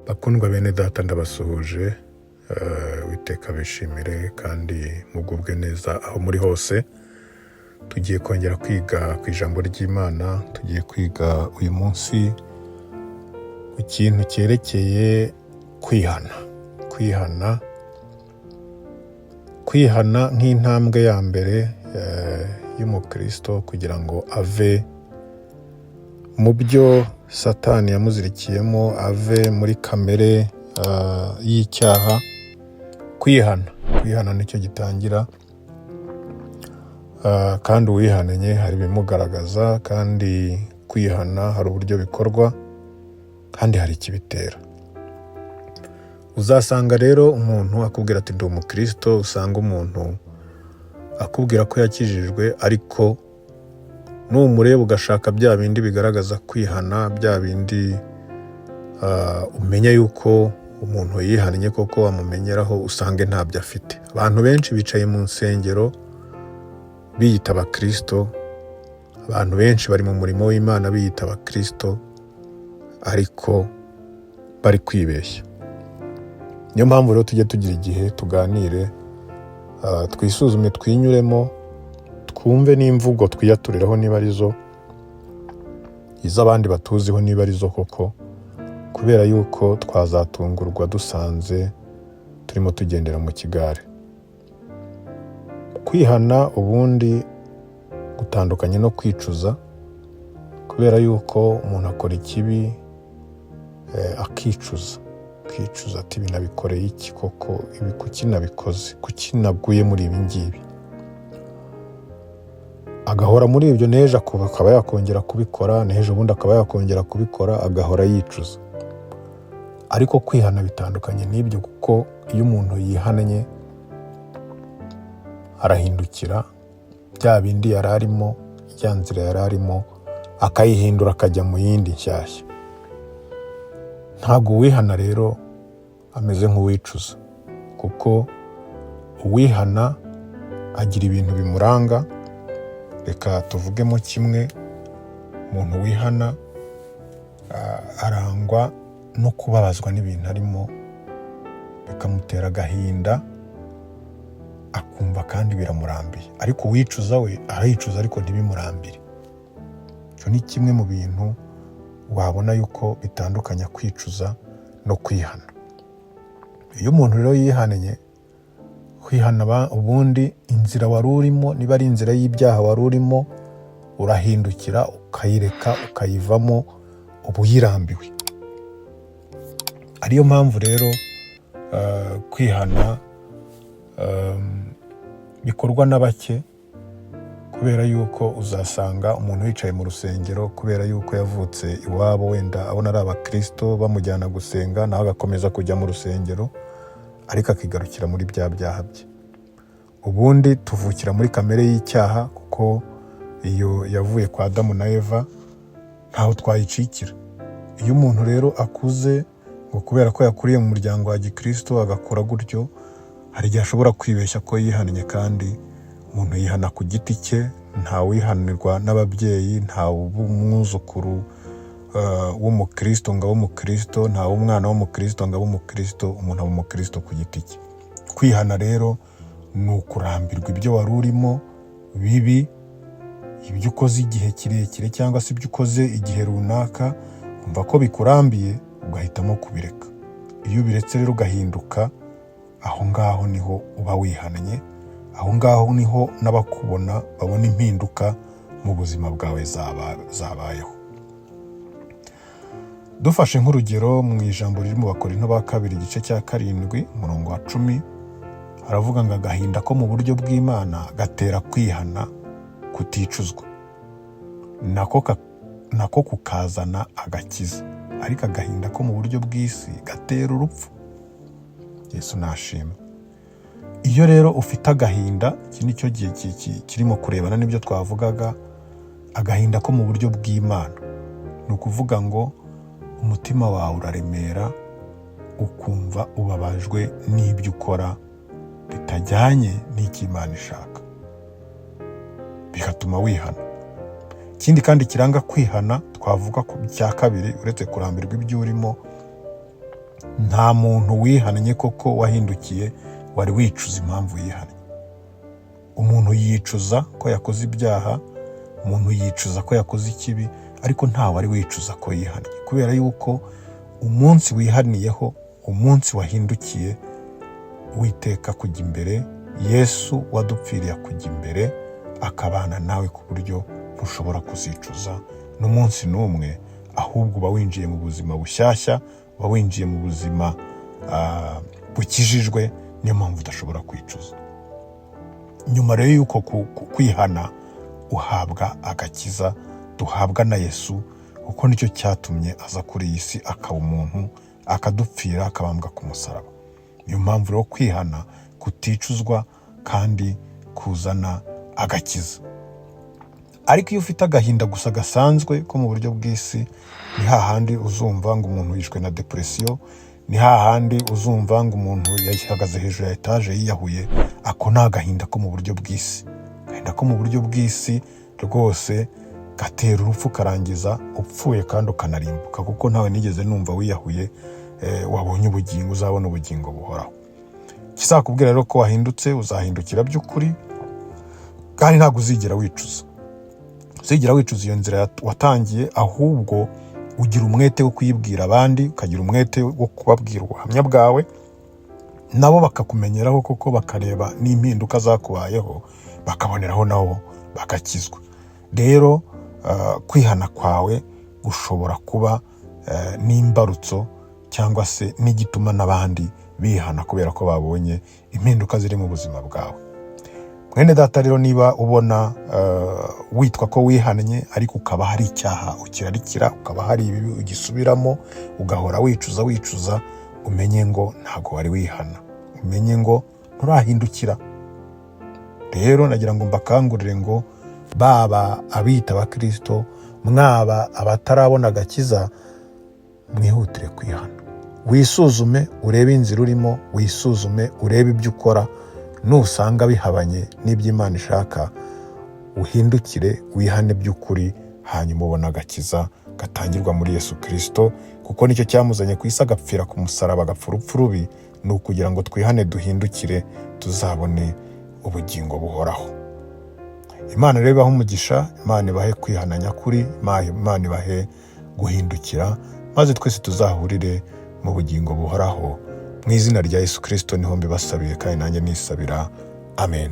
Bakundwa bene data, ndabasuhuje. Uwiteka abishimire kandi mugubwe neza aho muri hose. Tugiye kongera kwiga ku ijambo ry'Imana. Tugiye kwiga uyu munsi ku kintu cyerekeye kwihana. Kwihana, kwihana nk'intambwe ya mbere y'umukristo kugira ngo ave mu byo Satani yamuzirikiyemo, ave muri kamere y'icyaha. Kwihana, kwihana nicyo gitangira. Kandi uwihananye hari ibimugaragaza, kandi kwihana hari uburyo bikorwa, kandi hari ikibitera. Uzasanga rero umuntu akubwira ati: "Ndi umukristo." Usanga umuntu akubwira ko yakijijwe, ariko numureba ugashaka bya bindi bigaragaza kwihana, bya bindi umenya yuko umuntu yihannye koko wamumenyeraho, usange ntabyo afite. Abantu benshi bicaye mu nsengero biyita abakristo, abantu benshi bari mu murimo w'Imana biyita abakristo, ariko bari kwibeshya. Niyo mpamvu rero tujye tugira igihe tuganire, twisuzume, twinyuremo, twumve n'imvugo twiyaturiraho niba arizo, iz'abandi batuziho niba arizo koko, kubera yuko twazatungurwa dusanze turimo tugendera mu kigare. Kwihana ubundi gutandukanye no kwicuza, kubera yuko umuntu akora ikibi akicuza, akicuza ati: "Ibi nabikoreye iki koko? Ibi kuki nabikoze? Kuki naguye muri ibi ngibi?" Agahora muri ibyo, n'ejo akaba yakongera kubikora, n'ejo bundi akaba yakongera kubikora, agahora yicuza. Ariko kwihana bitandukanye n'ibyo, kuko iyo umuntu yihannye arahindukira, bya bindi yari arimo, ya nzira yari arimo akayihindura, akajya mu yindi nshyashya. Ntabwo uwihana rero ameze nk'uwicuza, kuko uwihana agira ibintu bimuranga. Reka tuvugemo kimwe. Umuntu wihana arangwa no kubabazwa n'ibintu arimo, bikamutera agahinda, akumva kandi biramurambiye. Ariko uwicuza we arayicuza ariko ntibimurambire. Icyo ni kimwe mu bintu wabona yuko bitandukanya kwicuza no kwihana. Iyo umuntu rero yihannye, kwihana ubundi inzira wari urimo, niba ari inzira y'ibyaha wari urimo, urahindukira ukayireka, ukayivamo, uba uyirambiwe. Ariyo mpamvu rero kwihana bikorwa na bake, kubera yuko uzasanga umuntu yicaye mu rusengero kubera yuko yavutse iwabo wenda abona ari abakristo, bamujyana gusenga, nawe agakomeza kujya mu rusengero, ariko akigarukira muri bya byaha bye. Ubundi tuvukira muri kamere y'icyaha, kuko iyo yavuye kwa Adamu na Eva, ntaho twayicikira. Iyo umuntu rero akuze, ngo kubera ko yakuriye mu muryango wa gikristo, agakura gutyo, hari igihe ashobora kwibeshya ko yihannye. Kandi umuntu yihana ku giti cye, ntawihanirwa n'ababyeyi, ntawe uba umwuzukuru w'umukristo ngo abe umukristo, ntawe umwana w'umukristo ngo abe umukristo. Umuntu aba umukristo ku giti cye. Kwihana rero ni ukurambirwa ibyo wari urimo bibi, ibyo ukoze igihe kirekire cyangwa se ibyo ukoze igihe runaka, umva ko bikurambiye, ugahitamo kubireka. Iyo ubiretse rero ugahinduka, aho ngaho niho uba wihannye, aho ngaho niho n'abakubona babona impinduka mu buzima bwawe zabayeho. Dufashe nk'urugero mu ijambo riri mu Bakorinto ba kabiri, igice cya 7, umurongo wa 10, haravuga ngo: "Agahinda ko mu buryo bw'Imana gatera kwihana kuticuzwa, nako kukazana agakiza, ariko agahinda ko mu buryo bw'isi gatera urupfu." Yesu nashima. Iyo rero ufite agahinda, iki ni cyo gihe kirimo kurebana n'ibyo twavugaga. Agahinda ko mu buryo bw'Imana ni ukuvuga ngo umutima wawe uraremera, ukumva ubabajwe n'ibyo ukora bitajyanye n'icyo Imana ishaka, bigatuma wihana. Ikindi kandi kiranga kwihana twavuga ku cya kabiri, uretse kurambirwa ibyo urimo. Nta muntu wihannye koko wahindukiye wari wicuza impamvu yihannye. Umuntu yicuza ko yakoze ibyaha, umuntu yicuza ko yakoze ikibi, ariko nta wari wicuza ko yihannye, kubera yuko umunsi wihaniyeho, umunsi wahindukiye, Uwiteka kujya imbere, Yesu wadupfiriye kujya imbere, akabana nawe ku buryo ntushobora kuzicuza n'umunsi n'umwe, ahubwo uba winjiye mu buzima bushyashya, uba winjiye mu buzima bukijijwe. Niyo mpamvu udashobora kwicuza. Nyuma rero y'uko kwihana, uhabwa agakiza duhabwa na Yesu, kuko nicyo cyatumye aza kuri iyi si, akaba umuntu, akadupfira, akabambwa ku musaraba. Niyo mpamvu rero kwihana kuticuzwa kandi kuzana agakiza. Ariko iyo ufite agahinda gusa gasanzwe ko mu buryo bw'isi, ni hahandi uzumva ngo umuntu yishwe na depression, ni hahandi uzumva ngo umuntu yahagaze hejuru ya etaje yiyahuye. Ako ni agahinda ko mu buryo bw'isi. Agahinda ko mu buryo bw'isi rwose gatera urupfu, karangiza upfuye kandi ukanarimbuka, kuko ntawe nigeze numva wiyahuye wabonye ubugingo, uzabona ubugingo buhoraho. Ikizakubwira rero ko wahindutse, uzahindukira by'ukuri, kandi ntabwo uzigera wicuza, uzigera wicuza iyo nzira watangiye, ahubwo ugira umwete wo kuyibwira abandi, ukagira umwete wo kubabwira ubuhamya bwawe, nabo bakakumenyeraho koko, bakareba n'impinduka zakubayeho, bakaboneraho nabo bagakizwa. Rero kwihana kwawe gushobora kuba n'imbarutso cyangwa se n'igituma n'abandi bihana, kubera ko babonye impinduka ziri mu buzima bwawe. Mwene data rero, niba ubona witwa ko wihannye, ariko ukaba hari icyaha ukirarikira, ukaba hari ibibi ugisubiramo, ugahora wicuza wicuza, umenye ngo ntabwo wari wihana, umenye ngo nturahindukira. Rero nagira ngo mbakangurire ngo baba abita abakirisito, mwaba abatarabona agakiza, mwihutire kwihana. Wisuzume urebe inzira urimo, wisuzume urebe ibyo ukora. Nusanga bihabanye n'ibyo Imana ishaka, uhindukire, wihane by'ukuri, hanyuma ubone agakiza gatangirwa muri Yesu Kirisito, kuko nicyo cyamuzanye ku isi, agapfira ku musaraba, agapfa urupfu rubi, ni ukugira ngo twihane, duhindukire, tuzabone ubugingo buhoraho. Imana rero ibahe umugisha, Imana ibahe kwihana nyakuri, Imana ibahe guhindukira, maze twese tuzahurire mu bugingo buhoraho. Mu izina rya Yesu Kirisito niho mbibasabiye, kandi nanjye nisabira. Amen.